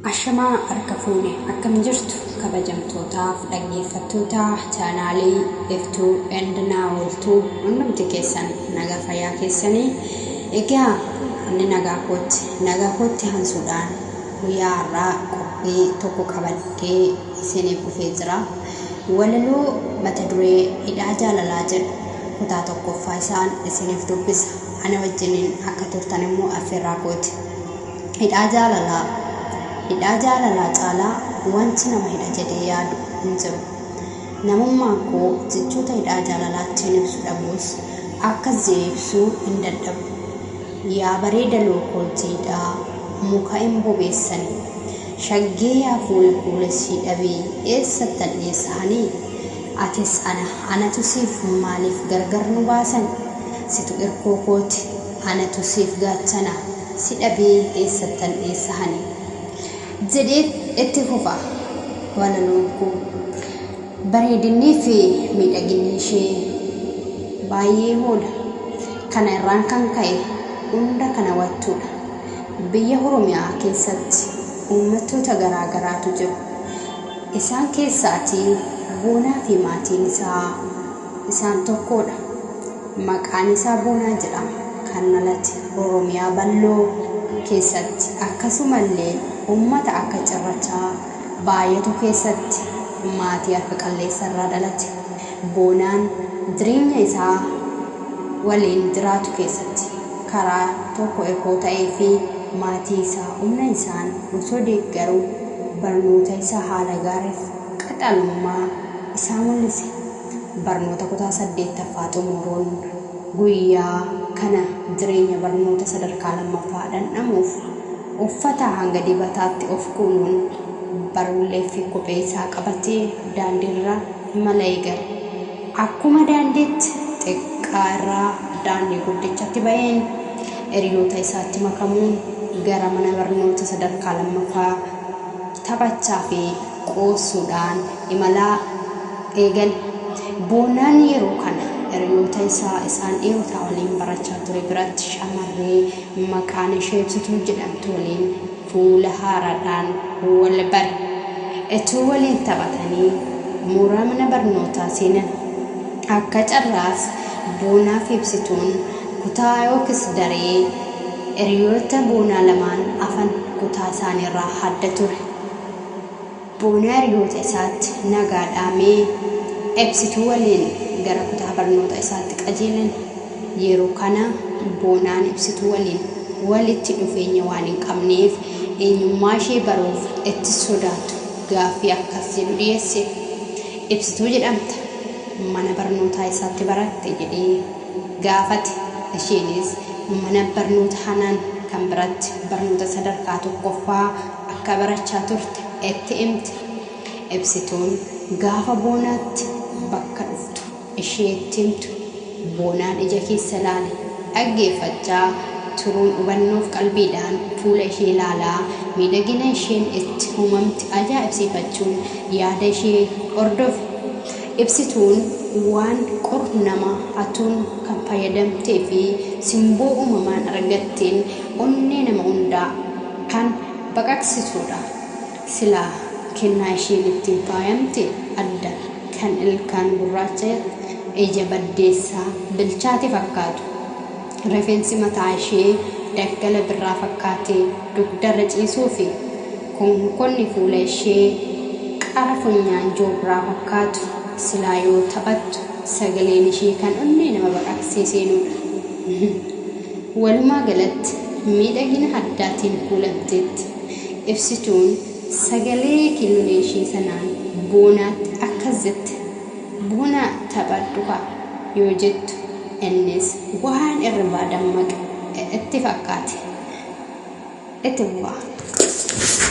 Ashamaa harka fuune akkam jirtu kabajamtootaaf dhaggeeffattoota chaanaalii Iftuu and Naawoltuu hundumti keessan nagaa fayyaa keessanii. Egaa inni nagaa kootti nagaa kootti hansuudhaan guyyaa har'aa qophii tokko qabadhee isiniif dhufee jira. Walaloo mata duree hidhaa jaalalaa jedhu kutaa tokkoffaa isaan isiniif dubbisa. Ana wajjiniin akka turtan immoo affeerraa kooti. Hidhaa jaalalaa. Hidhaa jaalalaa caalaa wanti nama hidha jedhee yaadu hin jiru. Namummaan koo jechoota hidhaa jaalalaattiin ibsu dhabuus akkas jedhee ibsuu hin dadhabu. Yaa bareeda lookoo jiidhaa muka hin bobeessani. Shaggee yaa fuula kuula sii dhabee eessattan dheessahanii? Atis ana anatu siif maaliif gargar nu baasan? Situ irkoo kooti anatu siif gaachana si dhabee eessattan dheessahanii? Jedhee itti fufa walaloon koo. Bareedinnii fi miidhaginni ishee baay'ee hoola. Kana irraan kan ka'e hunda kan hawwattuudha. Biyya Oromiyaa keessatti uummattoota garaa garaatu jiru. Isaan keessaatii Boonaa fi maatiin isaa isaan tokkoodha. Maqaan isaa Boonaa jedhama. Kan dhalate Oromiyaa bal'oo keessatti akkasumallee uummata akka cirrachaa baay'atu keessatti maatii harka qalleessa irraa dhalate. Boonaan jireenya isaa waliin jiraatu keessatti karaa tokko irkoo ta'ee fi maatii isaa humna isaan osoo deeggaruu barnoota isaa haala gaariif qaxalummaa isaa mul'ise. Barnoota kutaa 8ffaa xumuruun guyyaa kana jireenya barnoota sadarkaa lammaffaa dhandhamuuf uffataa hanga dibataatti of kuuluun barullee fi kophee isaa qabatee daandiirra imala eegale. Akkuma daandiitti xiqqaa irraa daandii guddichatti ba'een hiriyoota isaatti makamuun gara mana barnoota sadarkaa lammaffaa taphachaa fi qoosuudhaan imalaa eegale. Boonaan yeroo kana hiriyoota isaa isaan dhiirotaa waliin barachaa ture biratti shamarree maqaan ishee Ibsituu jedhamtu waliin fuula haaraadhaan wal bare. Ituu waliin taphatanii mooraa mana barnootaa seenan. Akka carraas Boonaa fi Ibsituun kutaa yookiis daree hiriyoota Boonaa lamaan hafan kutaa isaaniirraa adda ture. Boonaa hiriyoota isaatti nagaa dhaamee Ibsituu waliin gara kutaa barnoota isaatti qajeelan. Yeroo kana Boonaan Ibsituu waliin walitti dhufeenya waan hin qabneef eenyummaa ishee baruuf itti sodaatu gaaffii akkas jedhu dhiyeesseef. Ibsituu jedhamta. Mana barnootaa isaatti baratte jedhee gaafate. Isheenis mana barnoota Hanaan kan biratti barnoota sadarkaa tokkoffaa akka barachaa turte itti himte. Ibsituun gaafa Boonaatti bakka dhuftu isheetti himtu Boonaan ija keessa ilaale dhaggeeffachaa turuun hubannoof qalbiidhaan fuula ishee ilaalaa miidhagina isheen itti uumamte ajaa'ibsiifachuun yaada ishee hordofe. Ibsituun waan qor nama hatuun kan fayyadamtee fi simboo uumamaan argatteen onnee nama hundaa kan baqaqsituudha. Silaa kennaa isheen ittiin faayamte adda kan ilkaan gurraacha ija baddeessaa bilchaate fakkaatu. Rifeensi mataa ishee daggala birraa fakkaatee dugdarra ciisuu fi konkonni fuula ishee qara funyaan joobraa fakkaatu silaa yoo taphattu sagaleen ishee kan onnee nama baqaqsee seenuudha. Walumaa galatti miidhagina addaatiin kuulamteetti. Ibsituun sagalee kiilolee ishee sanaan Boonaatti akkas jette. Boonaa taphadhu kaa yoo jettu innis waan irribaa dammaqe itti fakkaate. Itti fufaa.